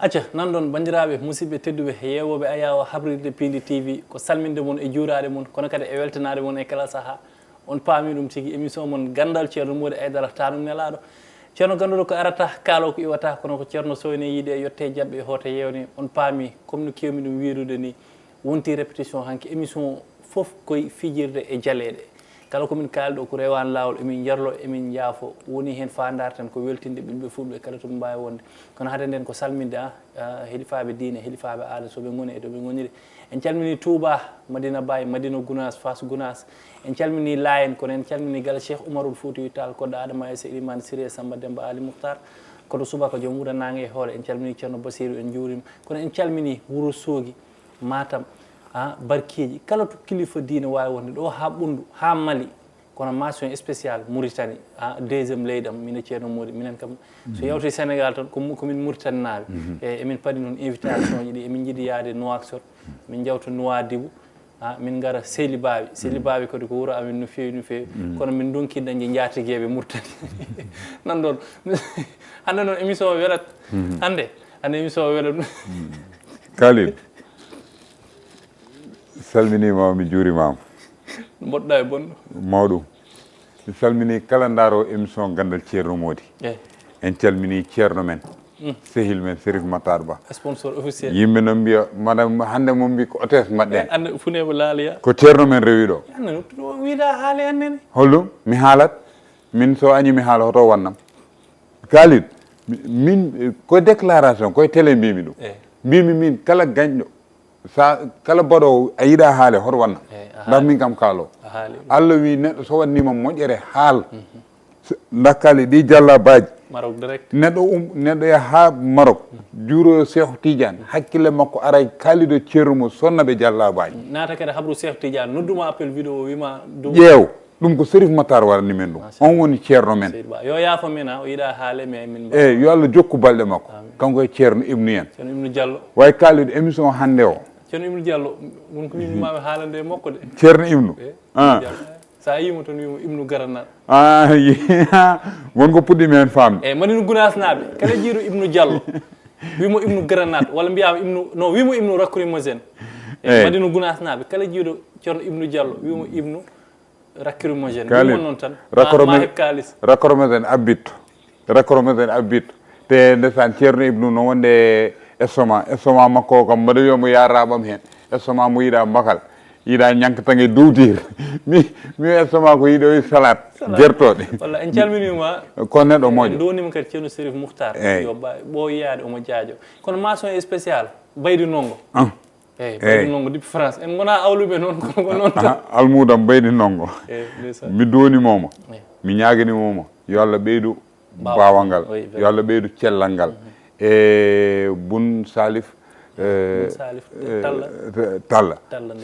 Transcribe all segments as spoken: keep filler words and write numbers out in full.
Acca, nan ɗon, banndiraaɓe, musidɓe tedduɓe, yeewooɓe ayaawo habrirde Piindi T V, ko salminde mon e juuraade mon, kono kadi e weltanaade mon e kala sahaa. On paami ɗum tigi, émission mon Ganndal Ceerno Moodi Aydara, taanum nelaaɗo. Ceerno ganduɗo ko arata, kaalo ko iwata, kono ko Ceerno Soyne yiide e yotte jaɓɓe e hoto yewne. On paami, comme no keewmi ɗum wiirude ni, wonti répétition hanki émission fof koye fijirde e jaleeɗe. Kala ko min kaali ɗo ko rewaani laawol, emin njarlo, emin njaafo. Woni heen fa ndarten ko weltinde ɓiɓɓe fulɓe kala to ɓe mbaawi wonde. Kono hade nden ko salminde, ah, ah, helifaaɓe diine, helifaaɓe aada, so ɓe ngoni e to ɓe ngoniri. En calmini Touba, Madina Baye, Madina Gounass, Fass Gounass. En calmini Layen, kono en calmini Gala Cheikh Oumarul Foutiyou Tall, Koddo Adama Aissa, Elimane Siré, Samba Demba Ali Moukhtar. Koto subaka joom wuuro naange e hoore. En calmini Ceerno Basiru, en njuurima. Kono en calmini Wuro Soogi, Matam, ah, Barkeeji. Kala to kilifa diine waawi wonde, ɗo haa Ɓunndu, haa Mali. Kono mention spéciale Mauritanie, ah, deuxième leydi am, minen Ceerno Moodi, minen kam, so yawti Sénégal tan, ko mu-, ko min Mauritanie naaɓe. E, emin paɗi noon invitation ji ɗi, emin njiɗi yaade Nouakchott, min njawta Nouadhibou, ah, min ngara Seli Bawi. Seli Bawi kadi ko wuro amin no feewi, no feewi. Kono min ndonki dañde njaatigeeɓe Mauritanie. Nan ɗon. Hannde noon émission o welat. Hannde, hannde émission o welat. Khalil, salminiima, mi juurimaama. Mboɗɗa e bonɗo. Mawɗum. Mi salmini kala ndaaro émission Ganndal Ceerno Moodi. Eyi. En calmini ceerno men, sehil men, Serif Matar Ba. Sponsor officiel. Yimɓe noon mbiya, madame, hannde mo mbi ko hôtesse mbaɗɗen. Hannde funeeɓe laaloya. Ko ceerno men rewi ɗo. Hannde no wiɗa haale hannde ni. Holɗum? Mi haalat. Min so añi mi haala hoto wannam. Khalil, min, ko déclaration, koye télé mbimi ɗum. Mbimi min kala gañɗo, sa kala baɗowo a yiɗa haale hoto wannam. Ndax min kam kaalo. Allah wi neɗɗo so wannima moƴƴere haal. Ndax Khalil ɗi jalla baaji. Maroc direct. Neɗɗo um, neɗɗo yaha ha Maroc, juuroyo Cheikh Tidiane, hakkille makko aray Khalil o ceerno mo sonna ɓe jalla baaji. Naata kadi habru Cheikh Tidiane, nodduma appel vidéo wima. Ƴeew. Ɗum ko Serif Matar waɗani men ɗum. On woni ceerno men. Seydi Ba, yo yaafo men, o yiɗa haale, mais min mbawa. Eyi, yo Allah jokku balɗe makko. Kanko e ceerno Ibnu en. Ceerno Ibnu Diallo. Way Khalid, émission hannde o. Ceerno Ibnu Diallo, won ko min mami haalande e makko de. Ceerno Ibnu. Eyi. Ah. Sa yimo tan wimo Ibnu Garanat. Ah, won ko puɗɗi men famde. Eyi, Madina Gounass naaɓe, kala jiiɗo Ibnu Diallo, wimo Ibnu Garanat, walla mbiyama Ibnu, no, wimo Ibnu Rakri Mosen. Eyi, Madina Gounass naaɓe, kala jiiɗo ceerno Ibnu Diallo, wimo Ibnu Rakkiru mo jeune. Kaalis. Ɗum noon tan. Rakoro men, kaalis. Rakoro men abbitto. Rakoro men abbitto. Te ndesan Ceerno Ibnu no wonde estomac. Estomac makko o kam mbaɗa wiya mo ya raɓam heen. Estomac mo yiɗa mbakal. Yiɗa ñankatang e dowdir. Mi, mi estomac ko yiɗo e salade. Salade. Gertoɗe. Walla en calminima. Ko neɗɗo moƴƴo. En donima kadi Ceerno Serif Mouhtar. Eyi. Yo ɓooy yaade omo jaajo. Kono mention spécial Baydi Nongo. Ah. Eyi, Baydi Nongo depuis France. En ngona awluɓe noon, kono ko noon tan. Almuudam Baydi Nongo. Mi doonimooma. Mi ñaaganimooma. Yo Allah ɓeydu baawal ngal. Yo Allah ɓeydu cellal ngal. E Bun Salif. Talla.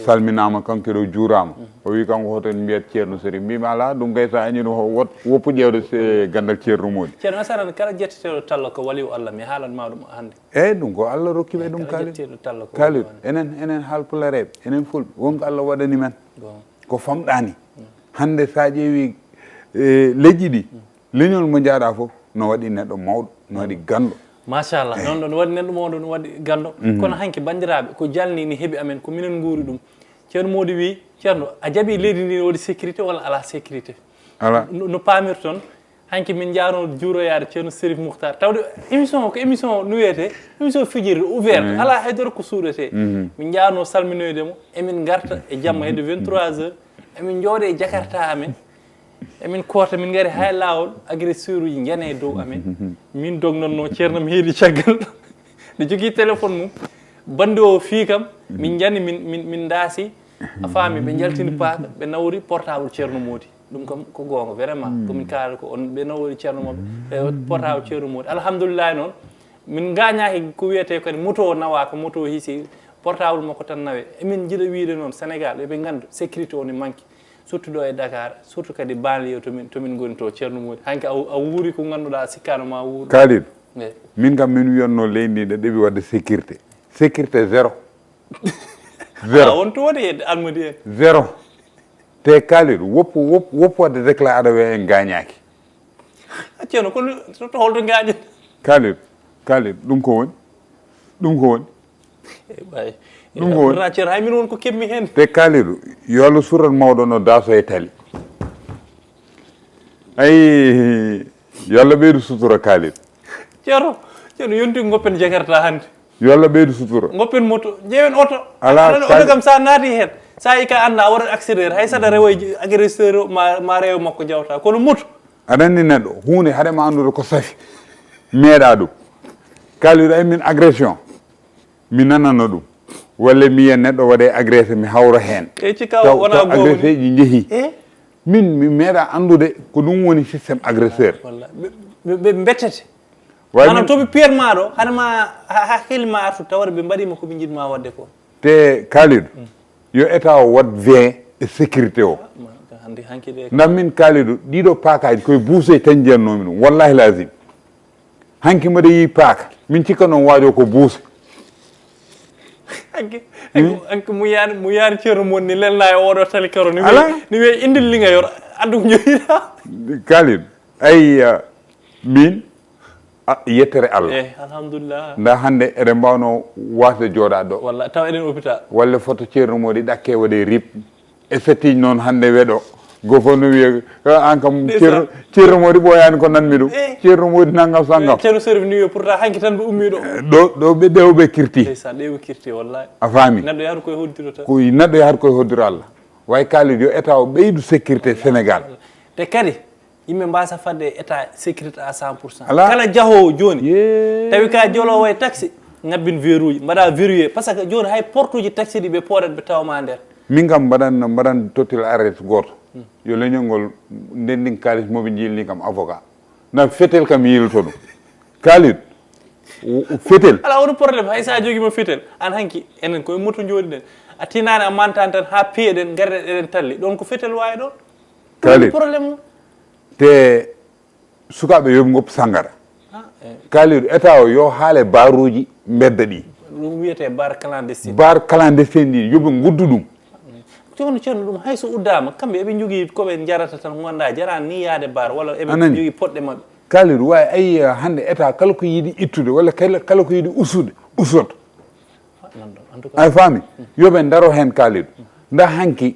Salminaama kanko kadi o juuraama. O wii kanko hoto en mbiyat Ceerno Seri. Mbiimi alaa ɗum kay so a añii ɗum woppu ƴeewde ganndal Ceerno Moodi. Ceerno Asaran kala jetteteeɗo Talla ko waliyu Allah, mi haalan ma ɗum hannde. Eyi, ɗum ko Allah rokki ɓe ɗum kaalid. Kaalid, enen, enen haalpulareeɓe, enen fulɓe, won ko Allah waɗani men. Ko famɗaani. Hannde so a ƴeewi leƴƴi ɗi, leñol mo njaaɗa fof no waɗi neɗɗo mawɗo, no waɗi ganndo. Machallah, noon ɗo no waɗi neɗɗo mawɗo, no waɗi ganndo. Kono hanki banndiraaɓe, ko jalni ni heɓi amen, ko minen nguuri ɗum. Ceerno Moodi wi, Ceerno, a jaɓi leydi ndi no waɗi sécurité walla alaa sécurité? Alaa. No paamirton, Hanki min njaarno juuroyaade Ceerno Serif Mouhtar. Tawde émission o ko émission no wiyetee émission fijirde ouverte. Alaa hay dara ko suuɗetee. Min njaarno salminoyde mo. Emin ngarta e jamma hedde vingt-trois heures. Emin njooɗe e jakarta amen. Emin koota min ngari hay laawol agresseur uji njana e dow amen. Min dognanno Ceerno mi heedi caggal. Nde jogii téléphone mum. Bannde o fii kam min njani min min min ndaasi. A faami ɓe njaltini paaka ɓe nawri portable Ceerno Moodi. Ɗum kam ko goonga vraiment. Ko min kaalata ko on ɓe nawori ceerno maɓɓe e portable Ceerno Moodi. Alhamdulillahi noon min ngaañaaki ko wiyetee kadi moto o nawaaka, moto o hiisi, portable makko tan nawe. Emin njiɗa wiyde noon Sénégal yo ɓe nganndu sécurité o ne manki, surtout ɗo e Dakar, surtout kadi banlieue to min to min ngoni to Ceerno Moodi. Hanki a wuuri ko ngannduɗaa a sikkaano ma wuur. Kaalid, min kam min wiyatno leydi ndi ɗeɓi waɗde sécurité. Sécurité zéro. Zéro. On to waɗi e almadi en. Zéro. Te Khalid, woppu, woppu, woppu waɗde déclaré aɗa wiya en gaañaaki. A ceerno, kono to holto gaañen? Khalid, Khalid, ɗum ko woni? Ɗum ko woni? Ɓay. Ɗum ko woni? Pourtant, Ceerno, hay min won ko keɓmi heen. Te Kalidou, yo Allah suran mawɗo no daaso e tali. Ay, yo Allah ɓeydu sutura Kalidou. Ceerno, Ceerno, yonti ngoppen Jakarta hannde. Yo Allah ɓeydu sutura. Ngoppen moto, ƴeewen oto. Alaa, Aɗa anndi oto Kalidou. Kam, so a naati heen, so a yi ka annda, a waɗat accélérateur. Hay so aɗa rewa e agresseur o, ma, ma rewa makko jawta. Kono moto. Aɗa anndi neɗɗo, huunde haɗa ma anndude ko safi. Meeɗa ɗum. Kalidou, ay min agression. Mi nanano ɗum. Walla mi yiya neɗɗo waɗe agressé, mi hawra heen. E cika Taw wona taw goomu ni. Agressé ji njehi. Eh? Min mi meeɗa anndude ko ɗum woni système agresseur. Walla. Ɓe, ɓe, ɓe mbettete. Waawi Maanaam min- to ɓe piyer ma ɗo, hade ma ha, ha heli ma artu, tawata ɓe mbaɗi ma ko ɓe njiɗ ma waɗde ko. Te Kalidou, yo état o waɗ vin e sécurité o. Ma, hannde hanki de. Ndax min Kalidou, ɗiɗo paakaaji koye buuse tan njiyannoomi ɗum. Wallahi lazim. Hanki mbaɗa yi paaka. Min cikka noon waajo ko buuse. Hanki, hanki, hanki mu yaani, mu yaani Ceerno Moodi ni lelna e oɗo tali karo ni. Ala. Wiye, ni wiye indil li nga yor, addu ko njogiɗa. Kalidou, ay, uh, min, a, yettere Allah. Eh, alhamdulillah. Nda hannde eɗen mbawno wasde jooɗaade ɗo. Walla taw eɗen hôpital. Walla photo Ceerno Moodi ɗakke waɗe rip. E settiiñ noon hannde weɗo. Go fof no wiya, "Ah, an kam Ndeysaan. Ceerno, Ceerno Moodi ɓooyaani ko nanmi ɗum. Eh. Ceerno Moodi nanngam sanngam." Ceerno Serif ni wiye pourtant hanki tan ɓe ummi ɗo. Ɗo, ɗo ɓe ɗewo ɓe kirti. Ndeysaan, ɗe ɓe kirti, wallahi. A faami? Neɗɗo yahata koye hoddiro tan. Ko neɗɗo yahata koye hoddiro Allah. Way Kalidou, yo état o ɓeydu sécurité Sénégal. Te kadi, yimɓe mbasa fadde e état sécurité à cent pour cent. Ala. Kala jahoowo jooni, Yee. tawi ka joloowo e taxi, ngabbin verrouille, mbaɗa verrouillé. Par ce que jooni hay porte uji taxi ɗi ɓe pooɗat ɓe tawma nder. Min kam mbaɗan, mbaɗan tottil arrêté gooto. Yo leñol ngol ndenndin kaalis mo ɓe njilni kam avocat. Na fetel kam yiilto ɗum. Kalidou, o, o fetel. Ala woni problème, hay sa jogima fetel. An hanki, enen koye moto jooɗiɗen. A tinani a mantani tan ha piyeɗen, garɗen eɗen talli. Ɗon ko fetel wawi ɗon. Kalidou. Problème o. Te sukaaɓe yoɓe ngoppu sanngara. Ah, eh, Kalidou, état o yo haale baruuji mbedda ɗi. Ɗum wiyete bar clandestine. Bar clandestine ɗi, yoɓe nguddu ɗum. Ceerno, Ceerno, ɗum hay so uddama, kamɓe eɓe njogii ko ɓe njarata tan, gonda jarani ni yaade bar, walla eɓe A nani? Njogii poɗɗe maɓɓe. Kalidou, wawi ayi, uh, hannde état kala ko yiɗi ittude, walla kala, kala ko yiɗi usude, usot. Ah, non, non, en tout cas. A faami? Yoɓe ndaro heen Kalidou. Nda hanki,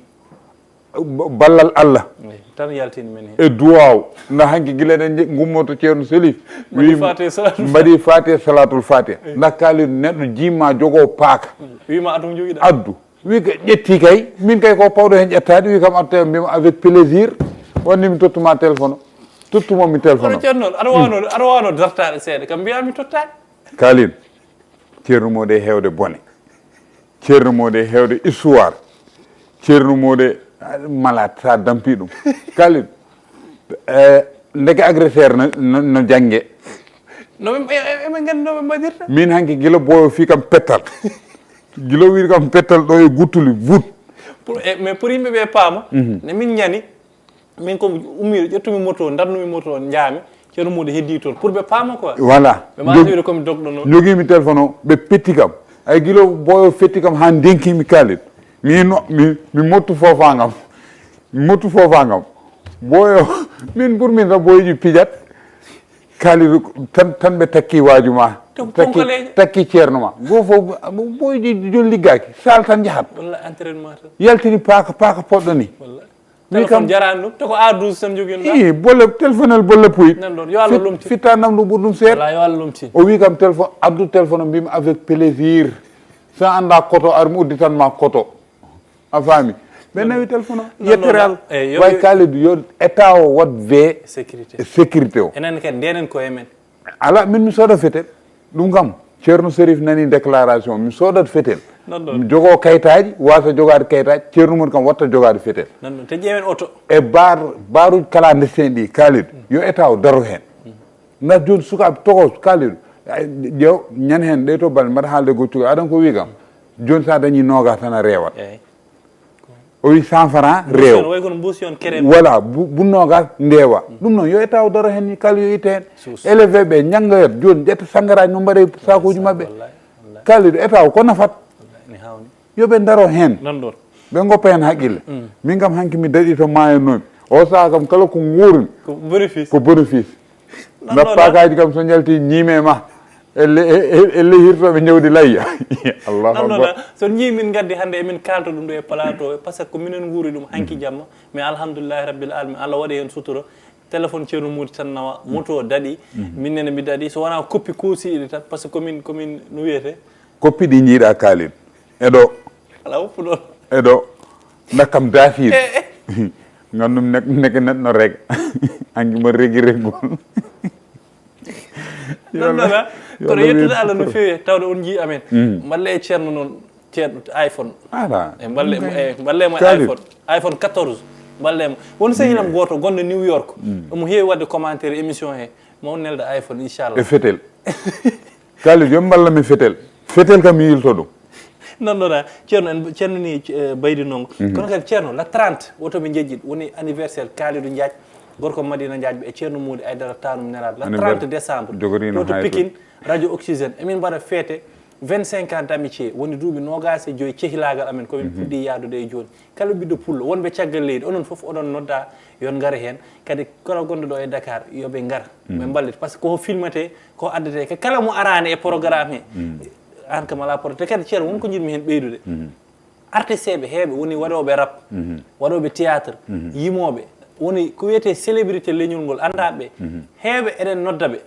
ba-, ballal Allah. Eh, tan yaltini men heen. E duwaw. Nda hanki gila eɗen nje-, ngummoto Ceerno Selif. Mbaɗi Wi-, Fatiha, salatul mbaɗi Fatiha, salatul Fatiha. Nda Kalidou neɗɗo jimma jogo paaka. Wima atum jogiɗa. Addu. Wi ko ƴetti kay, min kay ko pawɗo heen ƴettaade, wi kam atta mbima avec plaisir. Wonni mi tottuma téléphone. Tottuma mi téléphone. Kono Ceerno, aɗa wawno, aɗa wawno dartaɗe seeɗa, kam mbiyami tottaɗe. Kalidou, Ceerno Moodi e heewde bone. Ceerno Moodi e heewde histoire. Ceerno Moodi, ah, malade, sa dampi ɗum. Kalidou, eh, ndeke agresseur no, no, no jannge. No ɓe, e, e, eɓe nganndi no ɓe mbaɗirta. Min hanki gila boyo fi kam pettal. Gila wi kam pettal ɗo e guttuli, vut. Pour, e, mais pour yimɓe ɓe paama, ne min ñani, min ko ummiɗo, ƴettumi moto, darnumi moto, njaami, Ceerno Moodi heddi toon. Pour ɓe paama quoi. Voilà. Ɓe mbaasa wiide komi dogɗo noon. Jogimi téléphone o, ɓe petti kam. Ay gila boyo fetti kam ha ndenkimi Kalidou. Mi no, mi, mi mottu fofa ngam. Mi mottu fofa ngam. Boyo, min pour min tan boyoji pijat. Kalidou tan, tan ɓe takki waaju ma. Takki Takki, ponkaleejo. Takki ceerno ma. Go fof boyoji joni liggaaki. Sal tan njahat. Walla entraînement tan. Yaltini paaka, paaka poɗɗo ni. Walla. Wi Téléphone kam jarani ɗum. Te ko ardouze tan jogino. Ii, bolle téléphone el bolle puy. Nan ɗon, yo Allah lomtin. Fitta nam ɗum ɓurɗum seeɗa. Walla yo Allah lomtin. O wi kam téléphone, addu téléphone o mbimi avec plaisir. Sa anda koto ar mi udditan ma koto. A faami? Ɓe nawi téléphone o. Non, Yettere non, Allah. Eh, yo, Way yo. Kalidou yo état o waɗ ve Sécurité. e sécurité o. Enen kadi ndenen ko e men. Ala, min mi soodat fetel. Ɗum kam, Ceerno Serif nani déclaration, mi soodat fetel. Non, non. Mi jogo kayitaaji, wasa jogaade kayitaaji, Ceerno Moodi kam watta jogaade fetel. Non, non. Te ƴeewen oto. E bar, baruuji clandestin ɗi, Kalidou, yo état o daro heen. Nda jooni sukaaɓe togo, Kalidou, ay, ƴeew, ñan heen, ɗe to balɗe, mbaɗa haalde goccugal, aɗan ko wi kam. Jooni sa dañi noogas tan a reewat. Eeyi. O wi cent francs reew. Way kono mbuus yon kerem. Voilà, bu, bu noogas ndewa. Ɗum noon, yo état o daro heen ni, kala yo itte heen. Suus. Élevé ɓe, ñanngoyat, jooni, ƴetta sanngaraaji no mbaɗa e sakuuji maɓɓe. Wallahi, wallahi. Kalidou, état o ko nafat. Wallahi, ni hawni. Yo ɓe ndaro heen. Nan ɗon. Ɓe ngoppa heen haqqille. Min kam hanki mi daɗi to maayo noon. O saha kam kala ko nguurmi. Ko bénéfice. Ko bénéfice. Non, Nda non, paakaaji kam so njalti ñiime ma. Elle, e- e- elle hirtoɓe jawdi layya. Allahu Ɗum ɗon akbar. So njii min ngaddi hannde emin kaalta ɗum ɗo e plateau, parce que ko minen nguuri ɗum hanki jamma. Mais alhamdulillahi rabbil alamin, Allah waɗi heen sutura. Téléphone Ceerno Mody tan nawa, moto daɗi, min nene mi daɗi, so wonaa koppi kuusiiɗi tan, parce que komin komin no wiyetee. Koppi ɗi jiiɗa Kalidou. Eɗo. Alaa woppu ɗon. Eɗo. Ndakkam daafiiɗo. Ngandum nek nek net no reg. Angi mo regi reggol. Non non ah. Kono yettude Allah no feewi tawde on njii amen. Mballe e Ceerno noon, Ceerno iPhone. Ala. E mballe e mballe mo Kalidou. iPhone. iPhone quatorze. Mballe mo. Won sehil am gooto gonɗo New York. Omo heewi waɗde commentaire émission he. Mo on nelda iPhone inchallah. E fetel. Kalidou, yo mballa mi fetel. Fetel kam mi yilto ɗum. Non non ah. Ceerno en Ceerno ni eh, baydi nongo. Kono kadi Ceerno la trente woto mi jejjit woni anniversaire Kalidou Ndiaye. Gorko Madina Ndiaye e Ceerno Mody Aydara Tanum Neraɗo la Anniversaire. Trente décembre. Jogoriino Woto hay Pikine Radio Oxygène emin mbaɗa feete vingt-cinq ans d'amitié woni duuɓi noogaas e joyi cehilaagal amen komin puɗɗi yaadude e jooni. Kala ɓiɗɗo pullo wonɓe caggal leydi onon fof oɗon nodda yon ngare heen. Kadi kala gonɗo ɗo e Dakar yoɓe ngar ɓe mballit par ce que ko filmete ko addete ka kala mo araani e programme he. Aan kam alaa problème te kadi Ceerno won ko njiɗmi heen ɓeydude. Artisteeɓe heewɓe woni waɗooɓe rap, waɗooɓe théâtre, yimooɓe woni ko wiyetee célébrité leñol ngol anndaa ɓe. Heewɓe eɗen nodda ɓe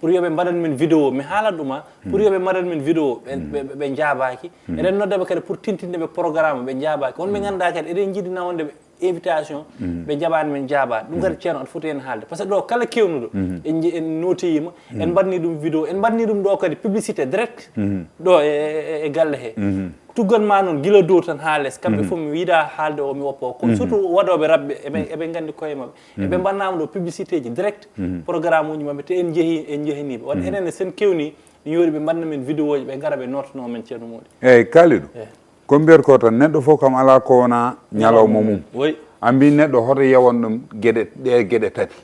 pour yo ɓe mbaɗan min vidéo mi haalat ɗuma. Pour yo ɓe mbaɗan min vidéo ɓe- ɓe ɓe njaabaaki. Eɗen nodda ɓe kadi pour tintinde ɓe programme ɓe njaabaaki won ɓe ngannduɗaa kadi eɗen njiɗi nawande ɓe invitation. Ɓe njaɓaani min njaabaa ɗum kadi Ceerno aɗa foti heen haalde par ce que ɗo kala kewnuɗo en nji- en notoyiima. En mbaɗni ɗum vidéo en mbaɗni ɗum ɗo kadi publicité direct ɗo e- e- e galle he. Tuggan ma noon gila dow tan haa les kamɓe fof mi yiɗa haalde o mi woppa o kono surtout waɗooɓe rabɓe eɓe eɓe nganndi koye maɓɓe. Eɓe mbaɗnaama ɗo publicité ji direct programme uji maɓɓe te en njehi en njehaniiɓe waɗa enen ne sen kewni. Mi yoori ɓe mbaɗna min vidéo ji ɓe ngara ɓe nootano men Ceerno Mody. Eyyi Kalidou. Eh. Ko mbiyat ko tan neɗɗo fof kam alaa ko wona ñalawma mum. Oui. A mbi neɗɗo hoto yewan ɗum geɗe ɗe geɗe tati.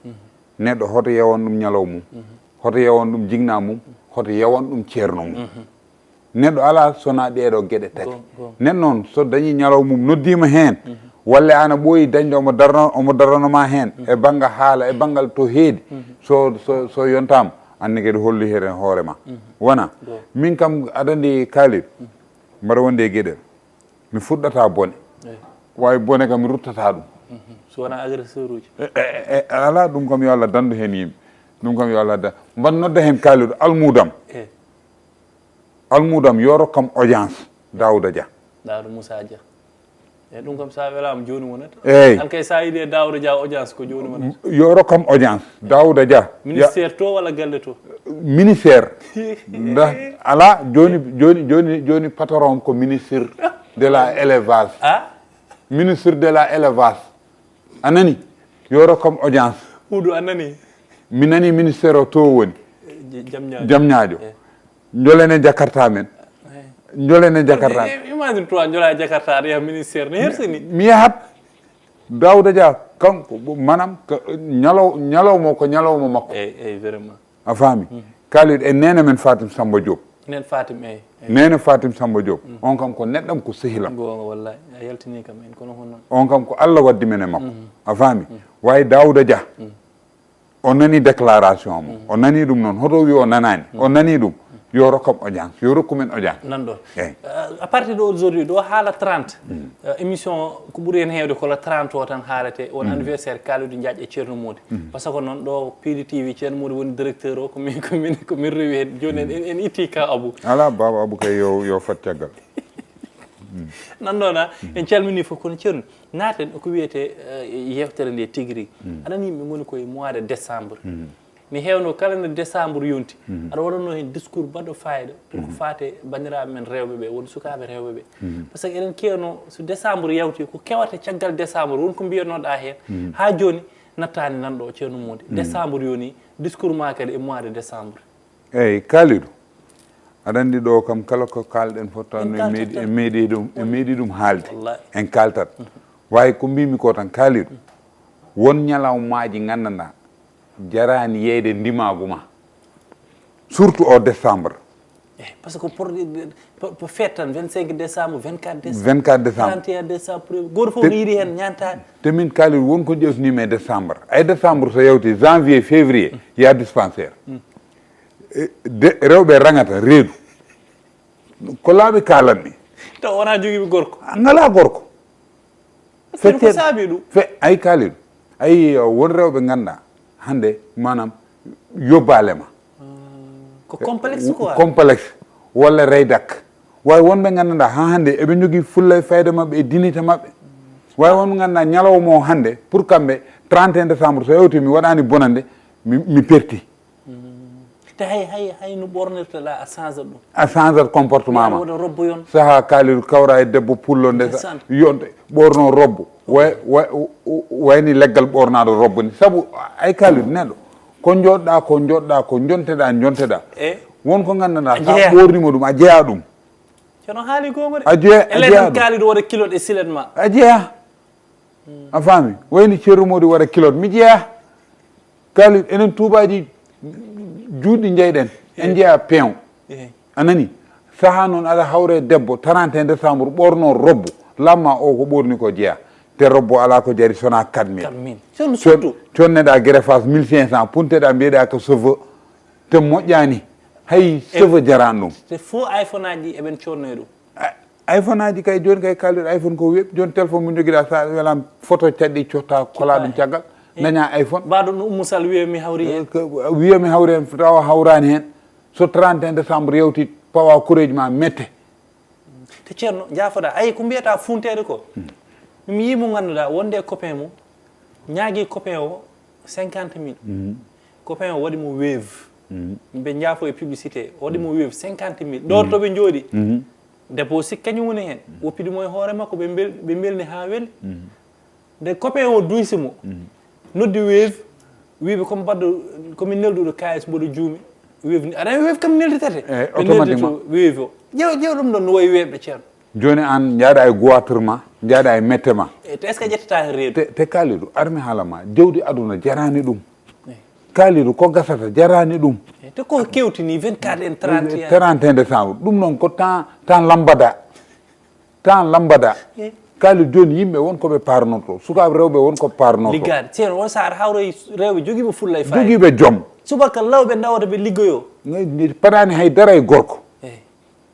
Neɗɗo hoto yewan ɗum ñalaw mum. Hoto yewan ɗum jigna mum. Hoto yewan ɗum ceerno mum. Neɗɗo alaa sona ɗeɗo geɗe tati. Neɗɗo noon so dañi ñalaw mum noddima heen. Walle ana ɓooyi dañde omo darano omo daranoma heen e bannga haala e banngal to heedi. So so so yontama anne kadi holli heen hoore ma. Wona min kam aɗa anndi Kalidou. Mbaɗa wonde e geɗel. Mi fuɗɗata bone. Wawi bone kam mi ruttata ɗum. So wona agresseur uji. Ala ɗum kam yo allah dandu hen yimɓe. Ɗum kam yo allah da mban nodda hen Kalidou almudam. Almudam yo rokkam audience. Daouda Dia. Daouda Moussa Dia. E ɗum kam sa welama joni wonata. Eyyi. An kay sa yiɗi e Daouda Dia audience ko joni wonata. Yo rokkam audience. Daouda Dia. Ministère to walla galle to. Ministère. Nda ala joni joni joni joni patron ko ministre de la élevage. Ministre de la élevage. A nani? Yo rokkam audience. Huudu a nani? Mi nani ministère o to woni. Jamñaajo. Jamñaajo. Njolene jakarta men. Njolene jakarta. Imagine toi njola jakarta aɗa yaha ministère ne hersini. Mi yahat. Daouda Dia kanko manam ñalaw ñalawma ko ñalawma makko. Eyyi eyyi vraiment. A faami? Kalidou e nene men Fatim Samba Diop. Nen Fatim eyyi. Nene Fatim Samba Diop. On kam ko neɗɗam ko sehilam. Goonga wallahi. A yaltini kam en kono honno. On kam ko Allah waddi men e makko. A faami? Wawi Daouda Dia. O nani déclaration mo. O nani ɗum noon hoto wi o nanani. O nani ɗum. Yo rokkam audience yo rokku men audience. Nanɗo. A partir de aujourd'hui ɗo haala trente. Émission ko ɓuri hen heewde ko la trente o tan haalete won anniversaire Kalidou Diagne e Ceerno Mody. Par ce que noon ɗo P D T V Ceerno Mody woni directeur o ko min ko min ko min rewi hen joni en en itti ka Abou. Ala baba Abou kay yo yo fat caggal. Nanɗo na en calmini fof kono Ceerno naaten ko wiyete yewtere nde tigi rigi. Aɗa anndi yimɓe ngoni koye mois de décembre. Mi hewno kala nde décembre yonti aɗa waɗanno hen discours baɗɗo fayida pour ko faate banndiraaɓe men rewɓe ɓe woni sukaaɓe rewɓe ɓe. Par ce que eɗen kewno so décembre yawti ko kewata caggal décembre won ko mbiyannoɗa hen ha joni nattani nanɗo Ceerno Mody. Décembre yoni discours ma kadi e mois de décembre. Eyyi Kalidou. Aɗa anndi ɗo kam kala ko kaalɗen fof taw no en meeɗi en meeɗi ɗum en meeɗi ɗum haalde. En kaaltat. Wawi ko mbimi ko tan Kalidou. Won ñalawmaji nganndanɗa jarani yeyde ndimagu ma. Surtout o décembre. Eyi par ce que pour pour fête tan vingt cinq décembre vingt quatre décembre. Vingt quatre décembre. Trente et un décembre goto fof no yiɗi hen ñantade. Te min Kalidou won ko ƴewtinimi e décembre ay décembre so yawti janvier février ya dispensaire. E, de, rewɓe rangata reedu. Ko laaɓi kaalanmi. Taw wonaa jogiiɓe gorko. Ngalaa gorko. Feccere ko saabi ɗum. Fe, ay Kalidou. Ay, won rewɓe ngannduɗaa hannde, maanaam, yobbaale ma. Ko complexe quoi. Complexe walla reydak. Waawi wonɓe ngannduɗaa haa hannde eɓe njogii fulla e fayda maɓɓe e dignité maɓɓe. Waawi wonɓe ngannduɗaa ñalawma o hannde, pour kamɓe, trente et un décembre so yawti, mi waɗaani bonannde, mi, mi perti. Te hay, hay, hay no ɓornirteɗaa a change ɗum. A change comportement ma. Waɗa robbo yon. Saha Kalidou kawra e debbo pullo nde sa-, yonde ɓorno robbo. Way, way, wayni leggal ɓornaɗo robbo ni. Sabu ay Kalidou neɗɗo. Ko joɗɗa, ko joɗɗa, ko jonteɗa, jonteɗa. E? Won ko ngannduɗaa sa ɓornima ɗum, a jeya ɗum. Ceerno haali goonga de. A jeya, a jeya ɗum. Kalidou waɗa kilot e silet ma. A jeya. A faami? Wayni Ceerno Modi waɗa kilot. Mi jeya. Kalidou, enen tuubaaji juutɗi njeyɗen. En jeya peew. A nani? Saha noon aɗa hawre debbo, trente et un décembre, ɓorno robbo. Lamma o ko ɓorni ko jeya. Te robbo alaa ko jari sona quatre mille. Quatre mille. Ceerno, surtout. Conneɗa greffage mille cinq cents, punteɗa mbiyeɗa ko cheveux. Te moƴƴani. Hay cheveux jarani ɗum. Te fo iPhone aji ɗi eɓen connoye ɗum. A-, iPhone aji kay jooni kay Kalidou iPhone ko weɓ. Jooni téléphone mo jogiɗa sa welam photo caɗɗi cotta kola ɗum caggal. Daña iPhone. Mbaɗo no Oumou Sall wiya mi hawri heen. Ko, wiya mi hawri heen tawa hawrani heen. So trente et un décembre yawti pawa kureji ma mette. Te Ceerno, jaafoɗa. Ayi, ko mbiyata funteede ko? Mi yii mo ngannduɗaa, wonde e copain mum, ñaagi copain o cinquante mille. Copain o waɗi mo Wave. Mbe jaafo e publicité, o waɗi mo Wave cinquante mille. Ɗo to ɓe njooɗi. Debbo o sikki kañum woni heen. Woppidi mo e hoore makko, ɓe mbel-, ɓe mbelni haa weli. Nde copain o duysi mo, noddi Wave, wiiɓe, "Ko mi baɗɗo, ko mi nelduɗo kaalis, mboɗo juumi." Wave ni, aɗa Wave kam nelditete. Eh, ɓe neldito automatiquement. Wave o. Ƴeew, ƴeew ɗum ɗon no wayi weeɓde, Ceerno. Jooni aan njaaɗa e goitre ma, njaaɗa e mette ma. E te est-ce que ƴettata heen reedu? Te, te Kalidou, armi haala ma, jawdi aduna jaraani ɗum. Eh. Kalidou, ko gasata jaraani ɗum. Eh, te ko kewtini vingt-quatre en trente et un. Trente et un décembre. Ɗum noon ko temps, temps lambada. Temps lambada. Eh. Kalidou, jooni yimɓe won ko ɓe parnoto. Sukaaɓe rewɓe won ko ɓe parnoto. Liggaade. Ceerno, won so aɗa hawra e rewɓe jogiiɓe fulla e faayda. Jogiiɓe joom. Subaka law ɓe ndawata ɓe liggoyo. Nge-, nge-, paɗaani hay dara e gorko. Eh.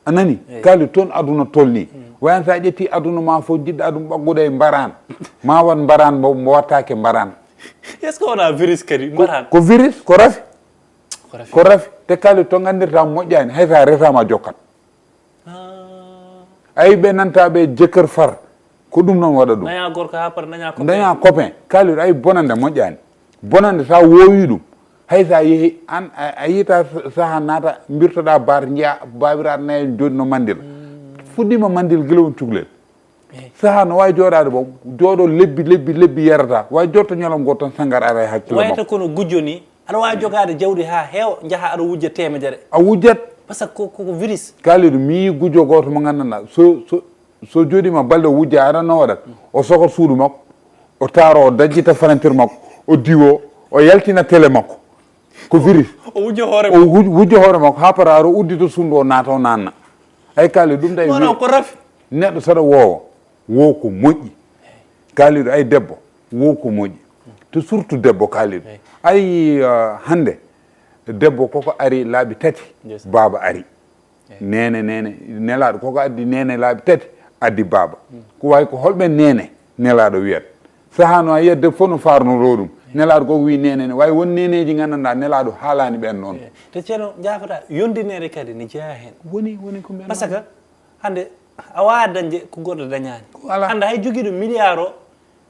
A nani? Eey. Kalidou, toon aduna tolni. Wayan sa ƴetti aduna ma fof, jiɗɗa ɗum ɓaggude e mbaran. Ma waɗ mbaran mo, mo wattaake mbaran. Est-ce que wona virus kadi? Ko, mbaran? Ko virus, ko rafi. Ko rafi. Ko rafi. Te Kalidou, to nganndirta moƴƴani, hay sa resama jokkat. Ah. Ay ɓe nanta ɓe jëkkër far. Ko ɗum noon waɗa ɗum. Daña gorko haa par daña copain. Daña copain. Kalidou, ay bonande moƴƴani. Bonande sa woowi ɗum. Hay sa yehi an, a, a yiyta sa-, saha naata, mbirtoɗa bar, njiya babiraɗo nayi jooni no mandil. Fuɗɗima mandil gila on cuklel. Eey. Saha no wawi jooɗaade boom, jooɗo lebbi, lebbi, lebbi yarata. Wawi jooɗto ñalawma gooto tan sangar ara e hakkille makko. Wayata kono gujjo ni, aɗa wawi jogaade jawdi haa heewa, njaha aɗa wujja teemedere. A wujjat. Parce que ko, ko, ko virus. Kalidou, mi yii gujjo gooto mo nganndanɗaa, so, so, so jooɗiima balɗe o wujja, aɗa no waɗat? O soka suudu makko, o taaro, o dajjita farantir makko, o diwo, o yaltina télé makko. Ko virus. O wujja hoore makko. O wuj-, wujja hoore makko, haa para o uddita suudu o naata o naanna. Ay Kalidou, ɗum tawi. Non, non, ko rafi. Neɗɗo saɗa woowa, woo ko moƴƴi. Kalidou, ay debbo, woo ko moƴƴi. To surtout debbo Kalidou. Eey. Ay, ah, hannde, debbo koko ari laabi tati, baaba ari. Eey. Neene, neene, nelaaɗo koko addi neene laabi tati, addi baaba. Ko wayi ko holɓe neene nelaaɗo wiyat? Saha no a yiyat debbo fof no farnoro ɗum. Nelaaɗo koko wi neene ne. Wayi won neeneeji nganndanɗaa nelaaɗo haalaani ɓeen noon. Eey. Te Ceerno, jaafata, yondineede kadi ne jeyaa heen. Woni, woni ko mbiyanmi. Parce que hannde a waawaa dañde ko goɗɗo dañaani. Voilà. Hannde hay jogiiɗo milliard o,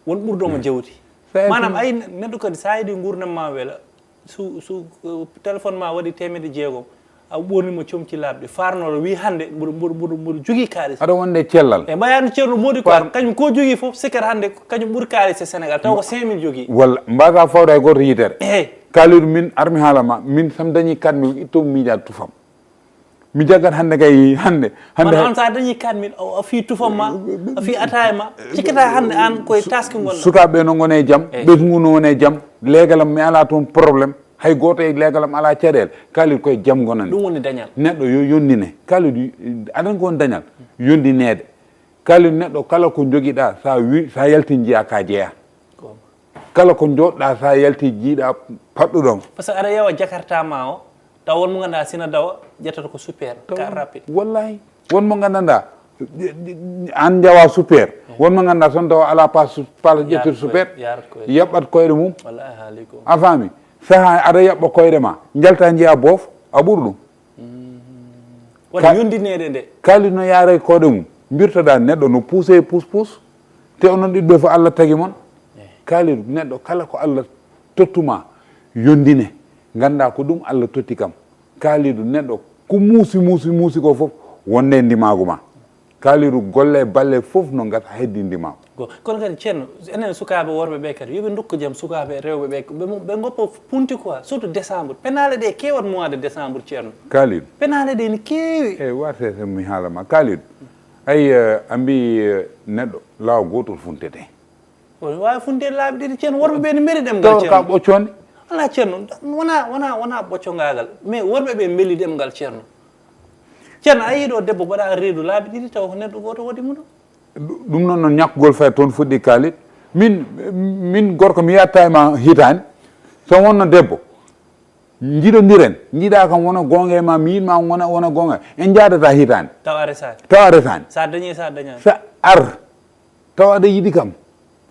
won ɓurɗo mo jawdi. Maanaam, ay neɗɗo kadi, so a yiɗi nguurndam ma wela, so, so, eh, téléphone ma waɗi teemedde jeegom, a ɓorni mo comci laaɓɗi, farnoro, wi hannde mboɗo, mboɗo, mboɗo, mboɗo jogii kaalis. Aɗa wonde e cellal. E mbayano Ceerno Modi quoi, kañum ko jogii fof, sikkata hannde ko kañum ɓuri kaalis e Sénégal, taw ko cinq mille jogii. Walla, mbasa fawde hay gooto yitere. Eey. Kalidou, min armi haala ma, min sam dañi quatre mille, itto miijaade tufam. Mi jaggat hannde kay, hannde, hannde. Kono an sa dañi quatre mille, o, o fii tufam ma, o fii ataaya ma, cikkata hannde an koye taski ngonɗa. Sukaaɓe no ngone e jam, eey, ɓesngu no wone e jam, leegalam mi alaa toon problème, hay gooto e leegalam alaa caɗeele, Kalidou koye jam ngonani. Ɗum woni dañal. Neɗɗo yo yondine. Kalidou, aɗan ko woni dañal? Yondineede. Kalidou, neɗɗo kala ko jogiɗa, sa wi-, sa yalti njiya ka jeya. Goonga. Kala ko joɗɗa, sa yalti jiiɗa paɗɗuɗon. Parce que aɗa yewa jakarta ma o, Taw won mo ngannduɗaa sina dawa, ƴettata ko super, car rapide. Wallahi. Won mo ngannduɗaa an njawa super. Won mo ngannduɗaa son dawa ala pas pas ƴettir super. Yaɓɓat koyɗe mum. A faami? Saha aɗa yaɓɓa koyɗe ma, njalta njiya boof, a ɓur ɗum. Woni yondineede nde. Kaali no yaara e koyɗe mum. Mbirtoɗaa neɗɗo no puuse e puus puus. Te onon ɗiɗo fof Allah tagi mon. Kaalidu, neɗɗo kala ko Allah tottuma, yondine. Ngannda ko ɗum Allah totti kam. Kaalidu, neɗɗo ko muusi muusi muusi ko fof, wonde e ndimaagu ma. Kaalidu, golle e balle fof no ngata heddi ndimaagu. Go- kono kadi ceerno, enen sukaaɓe worɓe ɓe kadi yoɓe ndokku jam sukaaɓe rewɓe ɓe ɓe mo- ɓe ngoppa punti quoi, surtout décembre. Penaale ɗe keewat mois de décembre, ceerno. Kaalidu, penaale ɗe ne keewi. Eyi, warte so mi haala ma. Kaalidu, ayi, eh, a mbi eh, neɗɗo laaw gootol funtete. Oɗon waawi funde laabi ɗiɗi, ceerno. Worɓe ɓe ne mbeli ɗemngal, tawata ka ceerno. Ɓoccoonde. Alaa, ceerno, wona wona wona ɓoccongaagal, mais worɓe ɓe mbeli ɗemngal, ceerno. Ceerno, a yii ɗo debbo mbaɗa reedu laabi ɗiɗi taw ko neɗɗo gooto waɗi mo ɗum. Ɗum noon, noon ñakkugol fay toon fuɗɗi kaalit. Min min gorko mi yatta e ma hitaani. So wonno debbo, njiɗondiren, njiɗa kam wona goonga e ma, mi yiɗma wona wona goonga. En njaadata hitaani. Taw a resaani. Taw a resaani. Sa dañi sa dañaani. Sa ar taw aɗa yiɗi kam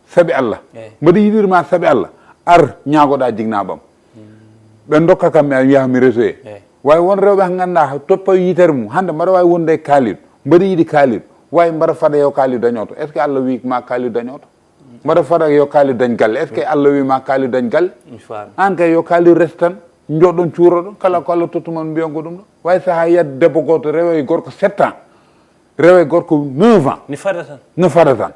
sabi Allah. Mboɗo yiɗirma sabi Allah. Ar ñaagoɗa jignaɓam. Ɓe dokka kam mi a wiya mi resoye. Wawi won rewɓe han ganda toppa yitere mum hande mbaɗa wawi wonde e kaalid. Mboɗo yiɗi kaalid. Wawi mbaɗa fada yo kaalid dañoto. Est ce que Allah wi ma kaalid dañoto? Mbaɗa fada yo kaalid dañ galle. Est ce que Allah wi ma kaalid dañ galle? An kay yo kaalid res tan. Joɗon cuuroɗon kala ko Allah tottuma on mbiyon ko ɗum ɗo. Wawi saaha yiyat debbo goto rewa e gorko sept ans. Rewa e gorko neuf ans. No fada tan. No fada tan.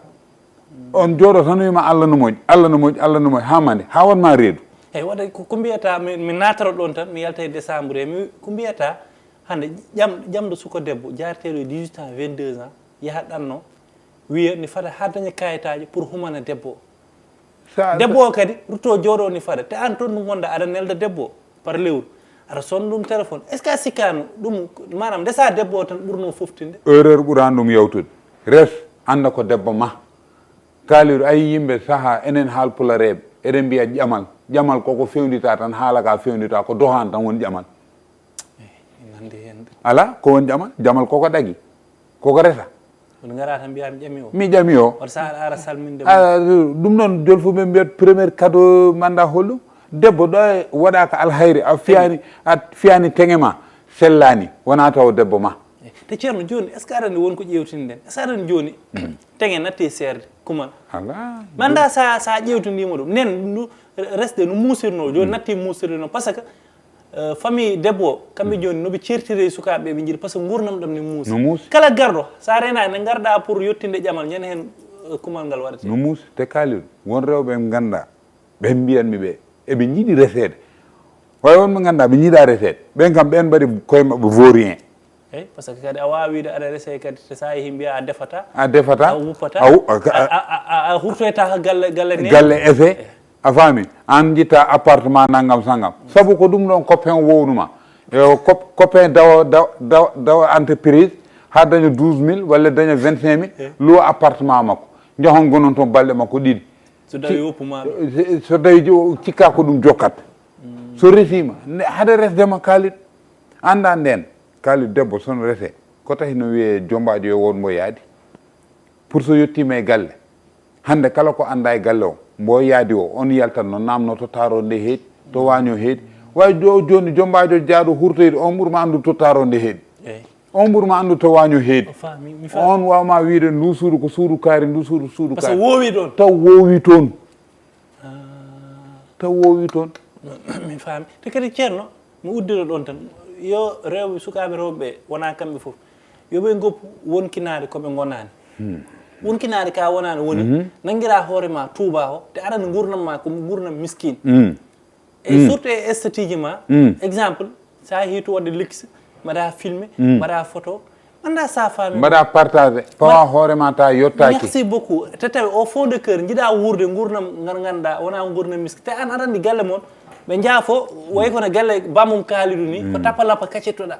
On jooɗo tan wima Allah no moƴƴi, Allah no moƴƴi, Allah no moƴƴi, ha mande, ha wonma reedu. Eyyi, waɗa ko ko mbiyata mi mi natoro ɗon tan, mi yalta e décembre he, mi ko mbiyata hande ƴam ƴamɗo suka debbo, jareteɗo e dix-huit ans, vingt-deux ans, yaha ɗanno, wiya ni fada ha daña kayitaji pour humana debbo o. Sa- Debbo o kadi rutto jooɗo ni fada, te an toon ɗum wonda aɗa nelda debbo o. Par lewru aɗa sonna ɗum téléphone. Est ce que a sikkano ɗum? Manam ndesa debbo o tan ɓurno foftinde. Erreur ɓurani ɗum yawtude. Res anda ko debbo ma. Kaaliru ayi yimɓe saaha enen haalpulareɓe eɗen mbiya ƴamal. Ƴamal koko fewndita tan haala ka fewndita ko dohan tan woni ƴamal. Ala ko woni ƴamal. Ƴamal koko ɗagi. Koko resa. On ngara tan mbiya mi ƴami o. Mi ƴami o. Wata sa aɗa ara salminde mo. Ah, ɗum noon jolfuɓe mbiyat premier cadeau manda holɗum? Debbo ɗo e waɗaka alhayri a fiyani a fiyani teŋe ma sellani wona taw debbo ma. Te ceerno joni est ce que aɗa andi won ko ƴewtiniɗen? Est ce que aɗa andi joni teŋe natti e seerde kumal? Ala. Manda sa sa ƴewtindima ɗum nen resde no musirno joni natti musirde noon par ce que famille debbo o kamɓe joni noɓe certiri e sukaɓe ɓe jiiɗi par ce que gurdam ɗam ne muusi. No muusi. Kala garɗo sa renani ne garɗa pour yettinde ƴamal ñande hen kumal ngal waɗate. No muusi te kaalil won rewɓe ɓe ganda ɓen mbiyanmi ɓe eɓe jiiɗi resede. Way wonɓe ganda ɓe jiiɗa resede ɓen kam ɓen mbaɗi koye mabɓe vaurien. Eyyi par ce que kadi a wawa wiide aɗa rese kadi te sa yeehi mbiya a defata. A defata a wuppata a hurtoyta ha galle galle ne. Galle ese. A faami? An jitta appartement nangam sangam sabu ko ɗum ɗon copain wownuma. E copain dawa dawa dawa entreprise ha daña douze mille walla daña vingt cinq mille luwa appartement makko. Jahon gonon toon balɗe makko ɗiɗi. So dawi woppuma. So dawi cikka ko ɗum jokkat. So resima haɗa resdema kaalit. Anda nden kaalit debbo son rese ko tahi no wiye jombajo yo won mbo yaadi. Pour so yettima e galle hande kala ko anda e galle o mbo yaadi o on yaltat no namno to taro nde heedi to waño heedi. Way jo joni jombajo jaaɗo hurtoyde on ɓurma andu to taro nde heedi. On ɓurma andu to waño heedi. On wawma wiide ndu suudu ko suudu kaari ndu suudu suudu kaari. Taw wowi toon. Taw wowi toon. Mi faami te kadi ceerno. Mi uddira ɗon tan yo rewɓe sukaaɓe rewɓe ɓe wona kamɓe fof yo ɓe goppu wonkinaade ko ɓe gonaani. Wonkinaade ka wonaani woni nanngira hoore ma tuuba o te aɗa anndi nguurndam ma ko nguurndam miskin. E surtout e esthétique ma exemple sa yehi to waɗde luxe mbaɗa filmé mbaɗa photo. Annda sa faami. Mbaɗa partagé pawa hoore ma ta yottaaki. Merci beaucoup. Te tawi au fond de cœur njiɗa wuurde nguurnam ngal ngannduɗa wona nguurnam miski te an aɗa anndi galle mon ɓe njaha fof wayi kono galle bamum kaalidu ni ko tapalapa kaccittoɗa.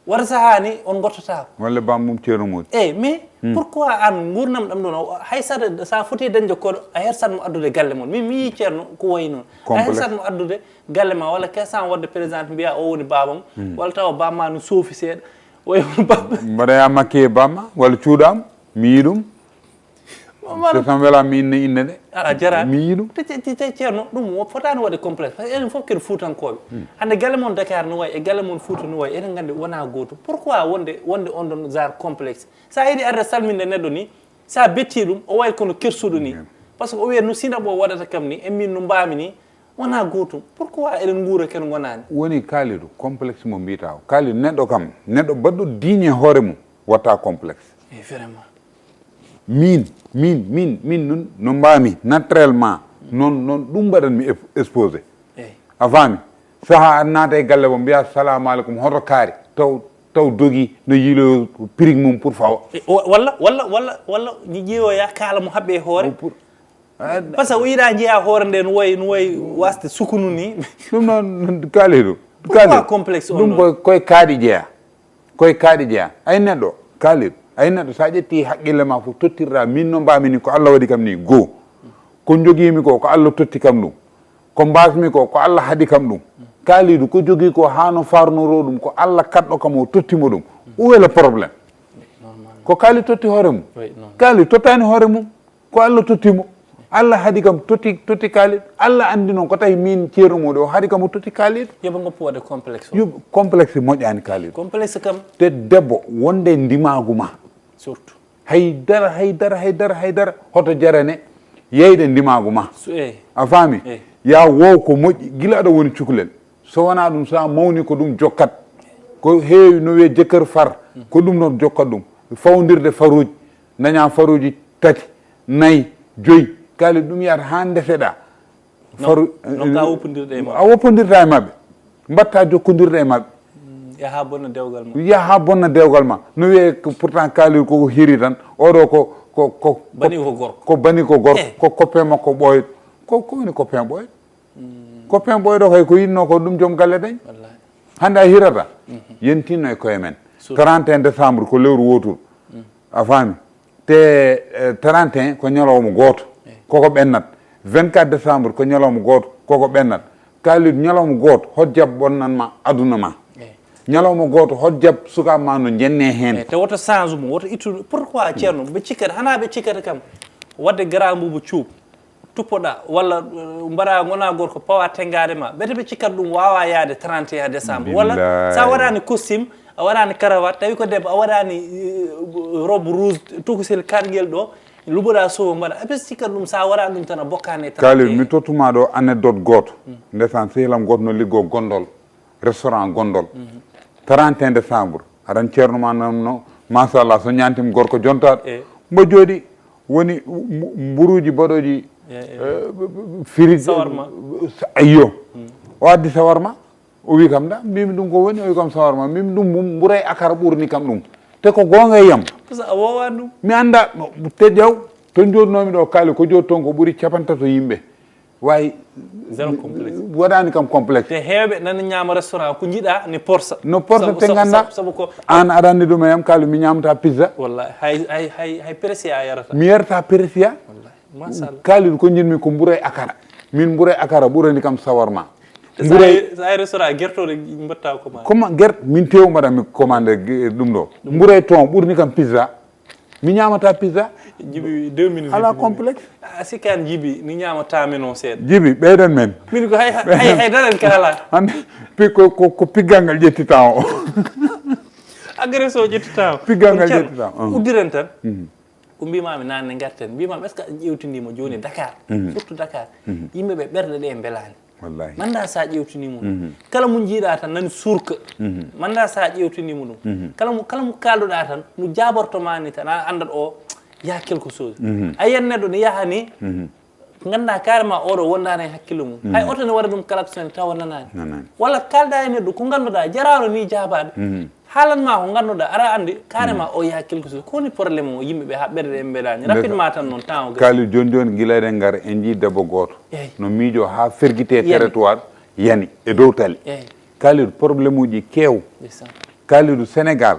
Wata sahaa ni on ngottotaako. Walla bam mum Ceerno Moodi. Eyi, mais pourquoi aan nguurndam ɗam ɗoon, hay saɗa, so a fotii dañde koɗo, a hersat mo addude galle mon? Min mi yii Ceerno ko wayi noon. A hersat mo addude galle ma, walla kesam waɗde présent mbiya o woni baabam, walla tawa bamma no soofi seeɗa. Wayi hono bamma. Mbaɗa ya makke e bamma, walla cuuɗam, mi yii ɗum. Te tan wela mi inne inne de. Ala jara. Mi yiɗum. Te te te Ceerno ɗum fotaani waɗde complexe, parce que enen fof ken fuutankooɓe. Hannde galle mon Dakar no wayi e galle mon Fuuta no wayi, enen nganndi wonaa gootum. Pourquoi wonde wonde on ɗon genre complexe? So a yiɗi arde salminde neɗɗo ni, so a bettii ɗum o wayi kono kersuɗo ni. Parce que o wiyat no sina ɓo waɗata kam ni e min no mbaami ni, wonaa gootum. Pourquoi eɗen nguura ken ngonaani? Woni Kalidou, complexe mo mbiyata o. Kalidou, neɗɗo kam, neɗɗo baɗɗo diine hoore mum watta complexe. E vraiment. Min, min, min, min nun no mbaami naturellement, noon noon ɗum mbaɗanmi exposé. Eyi. A faami? Saha aɗa naata e galle mo mbiya salamu aleykum, hoto kaari, taw taw dogi no yiiloyo pirig mum pour fawa. E, o- walla walla walla walla ƴeewoya kaala mo haɓɓe e hoore. Parce que o yiɗa jeeya hoore nde no wayi no wayi wasde sukunu ni. Ɗum noon Kalidou. Pourquoi complexe on Ɗum noon? Koye koye kaaɗi jeeya. Koye kaaɗi jeeya. Ay neɗɗo Kalidou, ay neɗɗo, sa ƴetti haqqille ma fof tottirɗa min no mbami ni, ko Allah waɗi kam ni goo. Ko jogimi ko ko Allah totti kam ɗum. Ko mbasmi ko ko Allah haɗi kam ɗum. Kalidou, ko jogi ko ha no farnoro ɗum, ko Allah kaɗɗo kam o tottimo ɗum. Où est le problème? Ko Kalidou totti hoore mum. Kalidou tottani hoore mum. Ko Allah tottimo. Allah haɗi kam totti totti Kalidou. Allah andi noon ko tawi min Ceerno Moodi o haɗi kam o totti Kalidou. Yoɓe ngoppu waɗde complexe o. Yoɓe complexe moƴƴani Kalidou. Complexe kam. Te debbo wonde ndimagu ma. Surtout. Haydara haydara haydara haydara hoto jarane yeyde ndimagu ma. A faami? Ya wow ko moƴƴi gila aɗa woni cukalel. So wonaa ɗum, so a mawni ko ɗum jokkat. Ko heewi no wiyee jëkkër far, ko ɗum noon jokkat ɗum. Fawondirde faruuji, ndañaa faruuji tati, nayi, joyi, kaali ɗum yahata haa ndeseɗaa. Faru a woppondirta e maɓɓe. Mbaɗtaa jokkondirde e maɓɓe. Yaha bonna dewgal ma. Yaha bonna dewgal ma. No wiyee pourtant kaalir koko hiri tan. Oɗo ko ko ko bani ko gorko. Ko bani ko gorko. Ko copain makko ɓooyɗo. Ko ko woni copain ɓooyɗo? Copain ɓooyɗo kay ko yiɗno ko ɗum joom galle dañ. Hannde a hirata. Yentinno e koye men. Trente et un décembre ko lewru wootoru. A faami? Te trente et un ko ñalawma gooto. Koko ɓennat. Vingt-quatre décembre ko ñalawma gooto. Koko ɓennat. Kaalidu, ñalawma gooto hot jab ɓonnan ma aduna ma? Ñalawma gooto hot jab sukaaɓe ma no njenne heen? Te woto change mo, woto ittu. Pourquoi Ceerno ɓe cikkata? Hana ɓe cikkata kam waɗde grand mbubu cuup tuppoɗa walla mbaɗa gona gorko pawa tengade ma, ɓete ɓe cikkat ɗum wawa yaade trente et un décembre walla sa waɗani costume, a waɗani cravate, tawi ko debbo a waɗani robe rouge, tokusel kargel ɗo, luɓoɗa sowo mbaɗa, aɓe cikkat ɗum sa waɗani ɗum tan a bokkani e. Kalil, mi tottuma ɗo anecdote goto. Ndesan sehilam goto no liggo gondol restaurant gondol. Trente et un décembre aɗan ceerno ma nanno, machallah, so ñantima gorko jontaɗo. Mbo jooɗi woni mburuuji baɗooji firi. Ayyo. O addi sawarma. O wi kam da mbimi ɗum ko woni? O wi kam sawarma. Mbimi ɗum mburay akara ɓurni kam ɗum. Te ko goonga e yam. Mi annda. Te ƴaw to jooɗnoomi ɗo kaali ko jooɗi toon ko ɓuri capantato yimɓe. Wayi. Zéro complexe. Waɗani kam complexe. Te heewɓe nana ñaama restaurant ko njiɗa ne porsa. No porsa te ganda. Sabu ko an aɗa anndi ɗum e yam kaali mi ñaamata pizza. Wallahi hay hay hay hay pressé a yarata. Mi yarata pressé. Wallahi. Machallah. Kaali ko njiɗmi ko mburay akara. Min mburay akara ɓurani kam sawarma. Mburay. Sa ay restaurant gertoɗo mbatta commande. Comment gert min tew mbaɗa mi commande ɗum ɗo. Mburay ton ɓurni kam pizza. Mi ñaamata pizza. Jibi deux minutes. Ala complexe. A sikkan jibi mi ñaamata men o seeɗa. Jibi ɓeydan men. Min ko hay hay hay daran kala. An pi ko ko ko piggal ngal ƴettita o. Agresso ƴettita o. Piggal ngal ƴettita o. Uddiren tan. Ko mbimami nanne garten mbimami est ce que a ƴewtindima joni Dakar, surtout Dakar, yimɓeɓe ɓerɗe ɗe mbelani. Manda sa ƴewtinimo ɗum kala mo jiiɗa tan nani surka. Manda sa ƴewtinimo ɗum kala mo kala mo kalɗoɗa tan no jabortomani tan a andat o yaha quelque chose. A yiyan neɗɗo ne yaha ni ganda carrément oɗo wondani e hakkille mum, hay oto ne waɗa ɗum klaxonné tawa nanani. Walla kalɗa e neɗɗo ko ganduɗa jarano ni jabaɗo. Haalan ma ko ganduɗa aɗa andi carrément o yaha quelque chose. Ko woni problème o yimɓe ɓe ha ɓerɗe en mbeɗani rapidement tan noon temps o gasi. Kaalid, joni joni gila eɗen gara en jii debbo goto no miijo ha ferguite territoire yani e dow tali. Kaalid, problème uji kew. Kalidou, Sénégal,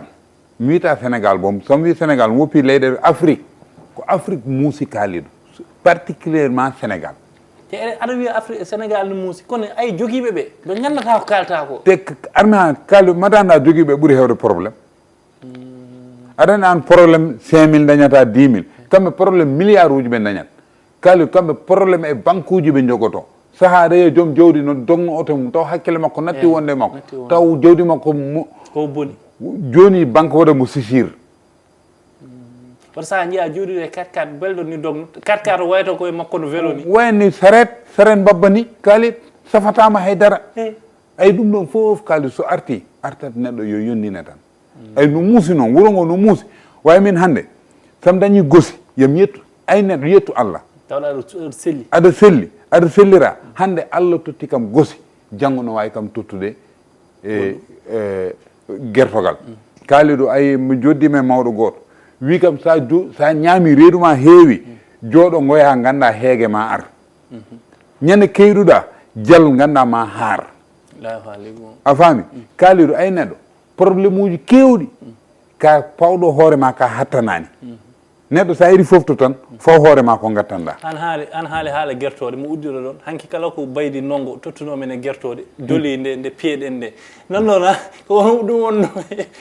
mi wiyata Sénégal boom, so mi wii Sénégal, mi woppii leyɗe Afrique. Ko Afrique muusi, Kalidou, particulièrement Sénégal. Te eɗen aɗa wiya Afrique, Sénégal no muusi, kono ay jogiiɓe ɓe, ɓe nganndataa ko kaalata ko. Te armi ha, Kalidou, mbaɗa annda jogiiɓe ɓuri heewde problème. Aɗa anndi, aan problème cinq mille dañata dix mille, kamɓe problème milliard uji ɓe dañat. Kalidou, kamɓe problème e banque uji ɓe njogoto. Sahaa aɗa yiya joom jawdi no dogno oto mum, taw hakkille makko natti wonde e makko, taw jawdi makko mo Ko boni. Jooni banque waɗa mo saisir. Wata sahaa njiya jooɗiiɗo e quatre quatre belɗo ni dogno, quatre quatre wayata ko e makko no vélo ni. Wayani saret, saret mbabba ni, Kalidou, safataama hay dara. Ay ɗum ɗon fof, Kalidou, so arti, artat neɗɗo yo yondine tan. Ay no muusi noon, wuro ngo no muusi. Way min hannde, so mi dañii gosi, yo mi yettu, ay neɗɗo yettu Allah. Tawɗa aɗa selli. Aɗa selli, aɗa sellira. Hannde Allah totti kam gosi, janngo no waawi kam tottude e e gertogal. Kalidou, ay mi joddiima e mawɗo gooto, wii kam, so a jo- so a ñaami reedu ma heewi, jooɗo ngoya ngannda heege ma ar. Ñande keyruɗa, jal ngannda ma haar. A faami? Kalidou, ay neɗɗo, problème uji keewɗi, ka pawɗo hoore ma ka hattanaani. Neɗɗo so a ari fof to tan, faw hoore ma ko ngattanɗa. An haali an haali haala gertooɗe mo uddiro ɗon, hanki kala ko baydi nongo tottuno men e gertooɗe, doli nde nde piyeɗen nde. Non non, ko ɗum wonno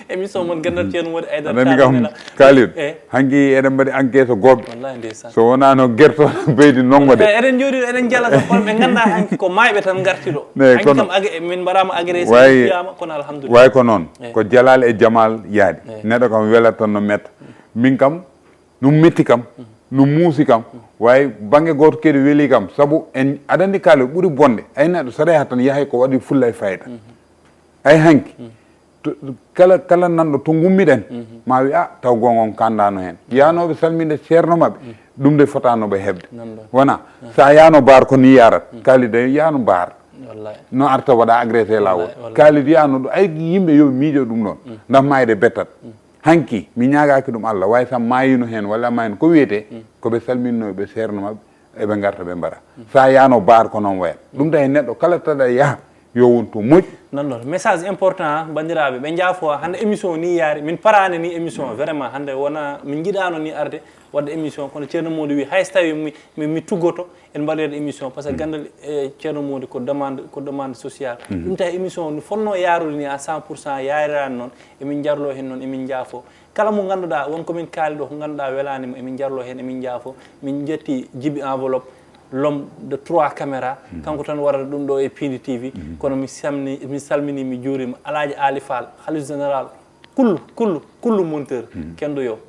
émission mon gandal ceerno Mody Aydara. Aɗa anndi kam, Kalidou, hanki eɗen mbaɗi enquête gooɓe. Wallahi ndeysaan. So wonano gertooɗe baydi nongo de. Eɗen jooɗi eɗen jala ko kono ɓe ngannda hanki ko maayɓe tan ngarti ɗo. Hanki kam min mbaɗama agressé, fiyama, kono alhamdulillah. Way ko noon. Ko jalal e jamal yaadi. Neɗɗo kam welat tan no metta. Min kam, no metti kam, no muusi kam, way bannge gooto kadi weli kam, sabu en aɗa anndi Kalidou ɓuri bonde, ay neɗɗo so yaha tan yahay ko waɗi fulla e fayda. Ay hanki, kala kala nanɗo to ngummiɗen, ma wi a taw goonga on kanndano heen. Yaanooɓe salminde ceerno maɓɓe, ɗum de fotaano ɓe heɓde. Wona, so a yaano baar ko ni yarat, Kalidou yaano baar. No arta waɗa agressé laawol. Kalidou yaano ɗo, ay yimɓe yo miijo ɗum ɗon, ndax maayde bettat. Hanki mi ñaagaaki ɗum Allah, way so a maayino heen walla a maayino ko wiyetee, ko ɓe salminnooɓe ɓe seernoo maɓɓe, eɓe ngarta ɓe mbaɗa. So a yaano baar ko noon wayat. Ɗum tahi neɗɗo kala taɗa yaha yo won to moƴƴi. Non non, message important, banndiraaɓe, ɓe njaafo hannde émission ni yaari, min paraani ni émission vraiment hannde wona min njiɗaano ni arde waɗde émission, kono ceerno Mody wi hay so tawi mi mi tuggoto en mbaɗoyat émission, par ce que ganndal e ceerno Mody ko demande ko demande sociale. Ɗum tawi émission no fotno yaarude ni à cent pour cent yaariraani noon. Emin njarlo heen noon, emin njaafo kala mo ngannduɗaa won ko min kaali ɗo ko ngannduɗaa welaani mo, emin njarlo heen, emin njaafo. Min njetti Jibi Enveloppe, l'homme de trois caméra, kanko tan warata ɗum ɗo e Pindi T V. Kono mi salmini mi salmini mi juurima Alaaji Aali Faal, Khalife Général, kullu kullu kullu monteur, kenndo yo.